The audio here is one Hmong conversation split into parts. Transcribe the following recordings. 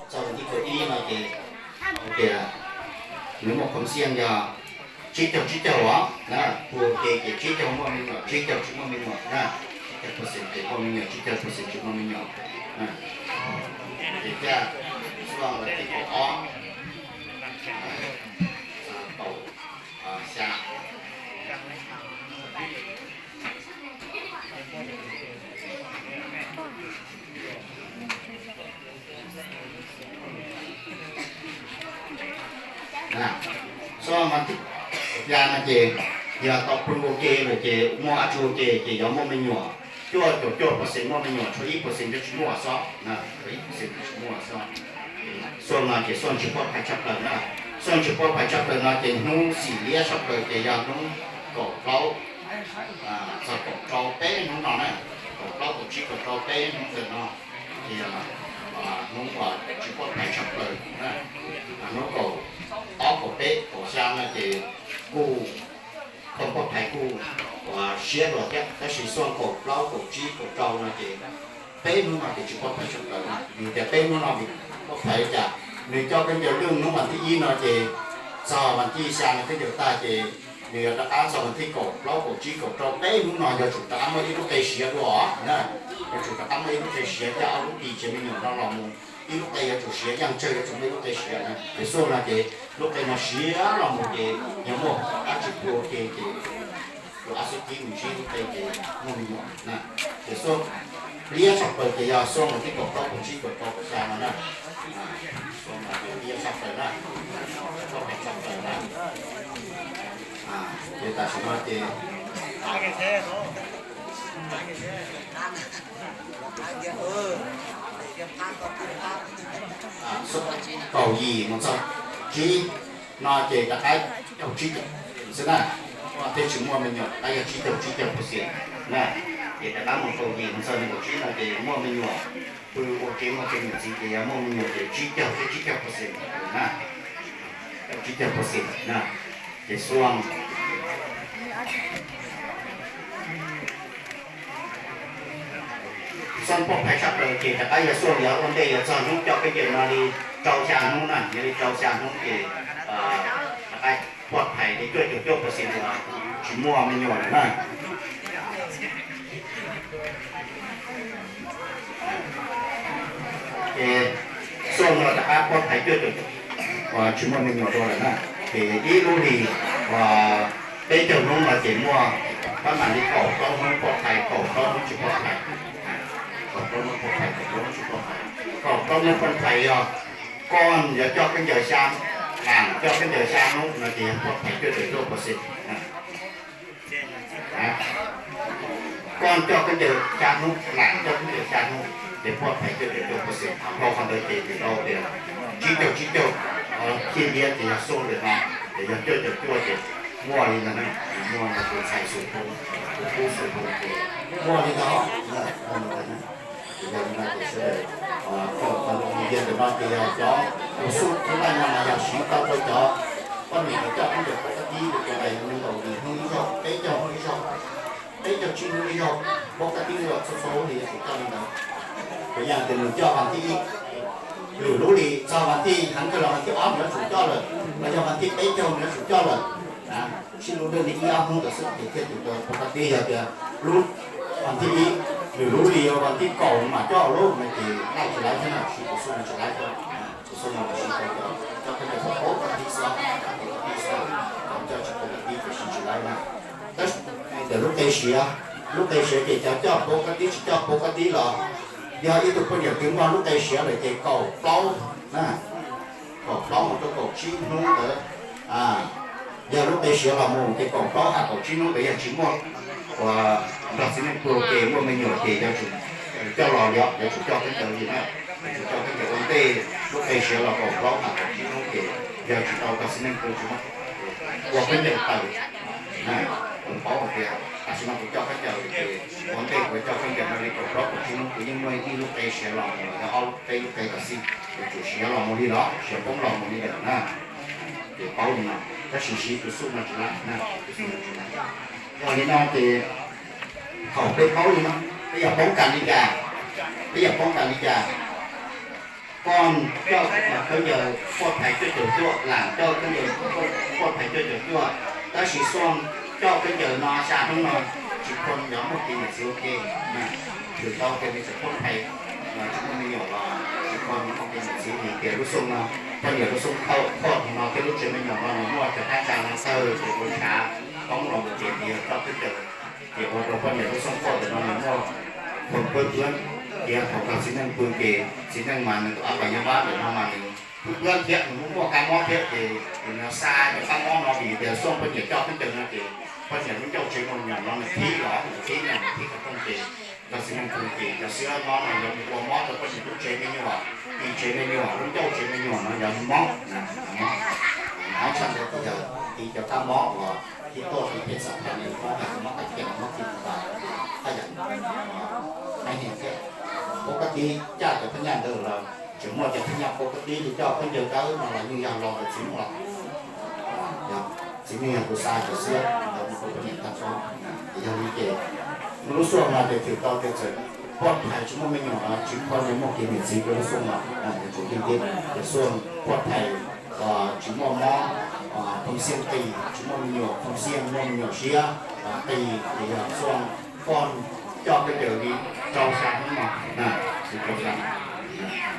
Txog hnub kaum ib no ces tias nws muaj khoom xiaj yog tsib caug tsib caug os na, pug ua ke ces tsib caug muaj me nyuam, tsib caug tsis muaj me nyuam na, tsib caug percent ces muaj me nyuam, tsib caug percent tsis muaj me nyuam. Ces caj xuaj los ces kaum ob, kaum xya. Xyoo mas thib ya no ces yog tau pw ua ke lawm ces muaj dab tsi ua ke ces yuav muaj me nyuam, cuaj caum cuaj percent muaj me nyuam, tshuav ib percent thiaj tsis muaj xwb, tshuav ib percent thiaj tsis muaj xwb. Xyoo no ces xyoo tsis pov phais tshaj plaws na, xyoo tsis pov phais tshaj plaws no ces hnub xim liab tshaj plaws ces yog hnub kaum plaub txog kaum rau peb hnub no na, kaum plaub kaum tsib kaum rau peb hnub ntawm no ces yog hnub uas tsis pov phais tshaj plaws na. Hnub kaum ob kaum peb kaum xya no ces kuj khoom pov phais kuj uas siab dua thiab, tab sis xyoo kaum plaub kaum tsib kaum rau no ces peb hnub no ces tsis pov phais tshaj plaws na. Vim tias peb hnub no vim pov phais li cas? Nws coj khaub ncaws lwj hnub vas thib ib no ces txog vas thib xya no khaub ncaws tag ces nws yuav rov qab txog vas thib kaum plaub kaum tsib kaum rau peb hnub no yuav tsum rov qab muaj ib lub qe siav dua na. Yuav tsum rov qab muaj ib lub qe siav coj ob lub ris tsev me nyuam no los mus, ib lub qe yuav tsum siav yeej tsawg, yuav tsum muaj ib lub qe siav na. Ces xyoo no ces lub qe no siav los mus ces yog muaj dab tsi pw ua ke ces tus ab xib kib mus ntsib lub qe ces muaj me nyuam na. Ces xyoo liab tshaj plaws ces yog xyoo vas thib kaum plaub kaum tsib kaum rau kaum xya no na. Xyoo no ces liab tshaj plaws na, tshaj plaws na. Ces tam sim no ces kaum yim mus txog tsib no ces rov qab caug tsib caug xwb na, thiaj tsis muaj me nyuam, rov qab yog tsib caug tsib caug percent na. Ces rov qab mus kaum yim mus txog nees nkaum tsib no ces muaj me nyuam, pw ua ke muaj ke niam txiv ces yog muaj me nyuam ces tsib caug thiab tsib caug percent na, tsib caug percent na. Ces xyoo xyoo pov phais tshaj plaws ces rov qab yog xyoo yuav ua ntej yuav txog hnub coj khaub ncaws no li rau xya hnub na, yog li rau xya hnub ces rov qab pov phais li cuaj caum cuaj percent uas tsis muaj me nyuam lawm na. Ces xyoo no rov qab pov phais cuaj caum cuaj uas tsis muaj me nyuam dua lawm na. Ces ib lub hlis uas peb caug hnub no ces muaj pab mam li kaum plaub hnub pov phais, kaum plaub hnub tsis pov phais. Kaum plaub hnub pov phais, kaum plaub hnub tsis pov phais. Kaum plaub hnub pov phais yog koj yuav coj khaub ncaws xya, lam coj khaub ncaws xya hnub no ces yog pov phais cuaj caum cuaj percent. Koj coj khaub ncaws xya hnub, lam coj khaub ncaws xya hnub ces pov phais cuaj caum cuaj percent. Dhau qhov ntawd ces vim rau tias tsib caug tsib caug, thib liab ces yog xyoo ntawm no, ces yog cuaj caum cuaj ces muaj li ntawd na, muaj ntawd tus ntxhais xwm phoov, tus tub xwm phoov ces muaj li ntawd, muaj li ntawd na. Ces yog li no ces sawv daws, qhov lus nyias ntawm no ces yog cov tus xub thib laj no mas yog siv tau rau cov poj niam coj khaub ncaws pov kab tib, cov ntawd yog nees nkaum yim hnub ib zaug, peb caug hnub ib zaug, peb caug tsib hnub ib zaug, pov kab tib los txhua txhua lub hlis yuav tsum coj li ntawd. Tus yam tias nws coj vas thib ib, lwm lub hlis txog vas thib, heev kawg los vas thib ob nws yuav tsum coj lawm, los yog vas thib peb caug nws yuav tsum coj lawm. Sib lub dej li ib ob hnub ntawd xwb ces thiaj tus pov kab tib. Yog tias lub vas thib ib, lwm lub hlis vas thib kaum mam coj lub no ces laij tsis laib thiab na, siv tus xub no tsis laib thiab. Tus xub no siv coj, coj khaub ncaws pov kab tib xwb, pov kab tib xwb, coj tsis pov kab tib ces siv tsis laib na. Tab sis tias lub qe siav, lub qe siav ces cov coj pov kab tib tsis coj pov kab tib los yog ib tug poj niam twb muaj lub qe siav lawm ces kaum plaub, kaum plaub mus rau kaum tsib hnub ntawd, yog lub qe siav los mus ces kaum plaub hais kaum tsib hnub ntawd yog tsis muaj uas nrog txiv neej pw ua ke muaj me nyuam ces yuav tsum coj los li, yuav tsum coj khaub ncaws li na, yuav tsum coj khaub ncaws ua ntej lub qe siav los kaum plaub hais kaum tsib hnub ces yog tsis tau nrog txiv neej pw tsis muaj, ua khaub ncaws tawm. Kuv paub hais tias tam sim no kuv coj khaub ncaws ces ua ntej kuv coj khaub ncaws no li kaum plaub kaum tsib hnub kuv yeej muaj ib lub qe siav los mus los yog ob lub peb lub qe los xij, yuav tsum siav los mus li los siav poob los mus li lawm na. Ces paub li no, tab sis siv tus xub no tsis laib na, tus xub no tsis laib. Yog li no ces thaum peb paub li no, peb yuav poob kas li cas? Peb yuav poob kas li cas? Koj coj khaub ncaws poj thaiv cuaj caum cuaj, Lam coj khaub ncaws poj thaiv cuaj caum cuaj, tab sis Xuaj coj khaub ncaws no xya hnub no tsis kho, yog muaj kev niam txiv ua ke. Tshwm tau tias me txawm poj thaiv tsis muaj me nyuam los tsis kho muaj kev niam txiv, vim tias lub xyoo no poj niam lub xyoo khoj no thiab lub tsev me nyuam no nws muaj cov dab tsa no tawg ces ua ntshav koob los mus ces yog coj khaub ncaws ces ua rau poj niam lub xyoo khoj ntawm no nws muaj phoom pawb pwb. Ces yog thaum kawg txiv neej pw ces txiv neej mas nws tus ab pas yab vab ntawm no mas nws pw pwb thiab nws muaj muaj kab mob thiab ces nws xa cov kab mob no vim tias Xuaj poj niam coj khaub ncaws no ces poj niam lub ncauj tsev me nyuam no nws thib los nws thib no nws thib qhov rooj ces cov txiv neej pw ces cov xwb no mas yog mus ua mob rau poj niam lub tsev me nyuam, ti tsev me nyuam, lub ncauj tsev me nyuam no yog mob na, mob. Mob tshaj ntawd ces yog ti cov kab mob uas ti tuaj ti phem xam phaj li mob, mob qab kiag, mob ti tas, thaj yam, qab heev thiab. Pov kab tib caj cov phab nyaj ntawd los tseem muaj cov phab nyaj pov kab tib li coj khaub ncaws dawb no los yeej yog los ntawm txiv neej los. Yog txiv neej yog tus xa cov xwb ntawd mus rau poj niam tag nrho. Ces yog li ces lub Xuaj no ces txhais tau tias txawm poj thaiv tsis muaj me nyuam los tsis kho li muaj kev niam txiv rau lub Xuaj no. Ces txhais tau tias Xuaj poj thaiv tsis muaj mob, phoom xiaj qis, tsis muaj me nyuam, phoom xiaj muaj me nyuam siab qis, ces yog Xuaj poj coj khaub ncaws li rau xya hnub no, li rau xya.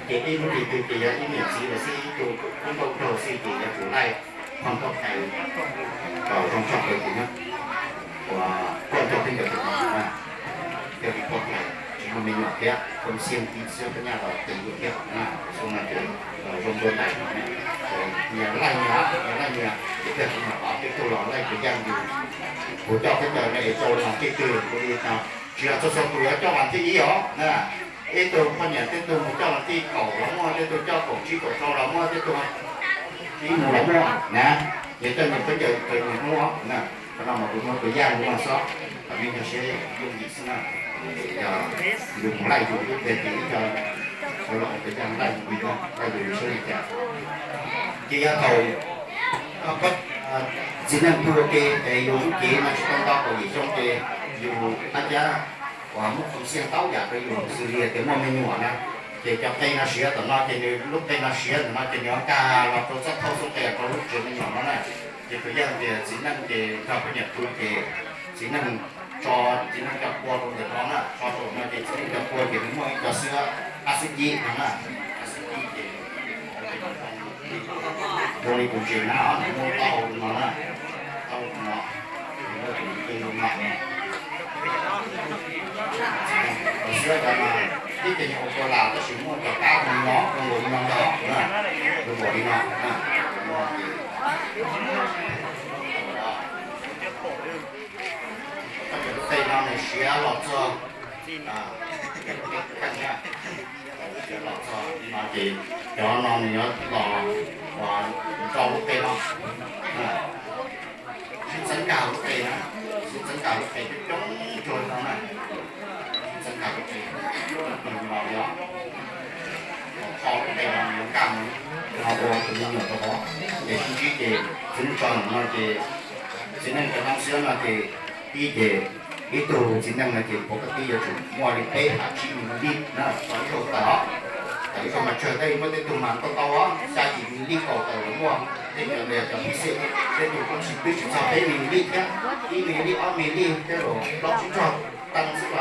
Ces ib hnub twg twg ces yog ib niam txiv los xij ib tug kub npauj raug xij ces yuav tsum laij phoom poj thaiv kom zoo tshaj plaws ces nyob. Uas koj coj khaub ncaws thiab li poj thaiv tsis muaj me nyuam thiab, phoom xiaj qis xwb poj nyaj los qis thiab na, xyoo no ces zoo dua ntais. Nyias laij nyias, nyias laij nyias, ib pliag kuv mam pab tej tug los laij kuv yaj yus. Kuv coj khaub ncaws no es rau mas tej tug kuv li no, tsis yog txhua txhua tus yuav coj vas thib ib os na. Ib tug poj niam tej tug mus coj vas thib kaum los muaj, tej tug coj kaum tsib kaum rau los muaj, tej tug ib mus los muaj na. Nyias coj nyias khaub ncaws raws nyias hnub na. Qhov no mas kuv muab tus yaj mus no xwb, kom nej nyob siab yooj yim xwb na. Yog yus mus laij yus ib pliag ces ib co sawv los ua tus yaj laij yus, laij yus siab li cas. Ces yog thaum txiv neej pw ua ke es yus lub cev no tsis tau nto kaum yim xyoo ces yus qab cab uas muab phoom xiaj tau yam rau yus xws li tias muaj me nyuam na, ces cov qe no siav tom no ces nws lub qe no siav ntawm no ces nws ho nkag los rau txoj thauj xub qe rau lub tsev me nyuam no na. Ces tus yaj tias txiv neej ces nrog poj niam pw ces txiv neej tso txiv neej cov kua rau ntawm no na, tso rau no ces txiv neej cov kua ces nws muaj ib co xwb, ab xwb cib no na, ab xwb cib ces zoo li tus ntses na, nws muaj taub hau no na, taub hau no, nws muaj tus ntses zoo no. Xwb cov no tib cov nyuag ua kua lam tab sis muaj cov kab zoo no, zoo nkaus li no ntag na, zoo nkaus li no na. Lub qe no nws siav los txog, siav los txog no ces cov no nws yuav los rau lub qe no, sib txeeb nkag lub qe na, sib txeeb nkag lub qe coob coob rau no na, sib txeeb nkag lub qe, no yog qhov lub qe no yuav nkag mus no ua tus me nyuam rau hov, ces sib ntsib ces txiv neej tso ntawm no ces txiv neej cov noob xiab no ces ib ces ib tug txiv neej no ces pov kab tib yuav tsum muaj li peb ham tsib mililitr na, tso ib zaug tawm os. Tawm ib zaug mas tsawg, tej muaj tej tug mas ntau ntau os, xya yim mililitr kaum tawm los muaj, tej cov ntawd cov pib xej, tej tug kuj tsis twb tsis txog peb mililitr thiab, ib mililitr ob mililitr thiab los plaub tsib tog tag xwb los